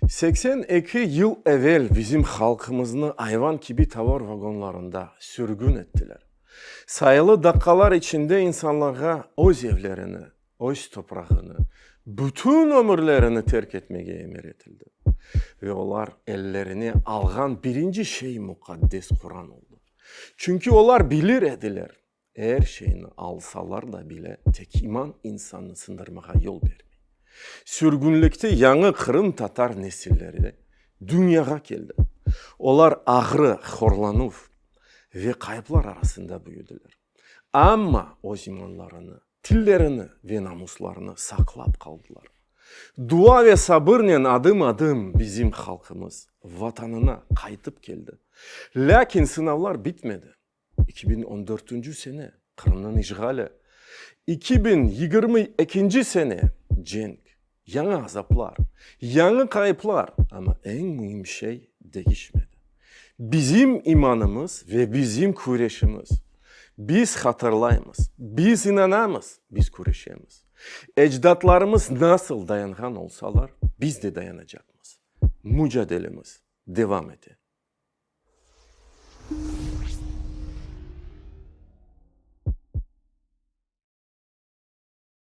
82 yıl evel bizim halqımıznı ayvan kibi tovar vagonlarında sürgün ettiler. Sayılı daqqalar içinde insanlarğa öz evlerini, öz toprağını, bütün ömürlerini terk etmege emir etildi. Ve olar ellerine alğan birinci şey muqaddes Quran oldı. Çünki olar bilir ediler, Er şeyni alsalar da bile, tek iman insannı sındırmağa yol bermey. Sürgünlikte yañı qırımtatar nesilleri dünyağa keldi. Olar ağrı, horlanuv ve qayıplar arasında büyüdiler. Amma öz imanlarını, tillerini ve namuslarını saqlap qaldılar. Dua ve sabırnen adım-adım bizim halqımız Vatanına qaytıp keldi. Lâkin sınavlar bitmedi. 2014 sene, Qırımnıñ işğali, 2022 sene, cenk, yañı azaplar, yañı qayıplar, amma eñ müim şey deñişmedi, bizim imanımız ve bizim küreşimiz. Biz hatırlaymız, biz inanamız, biz küreşemiz. Ecdatlarımız nasıl dayanğan olsalar, biz de dayanacaqmız. Mücadelemiz devam ete.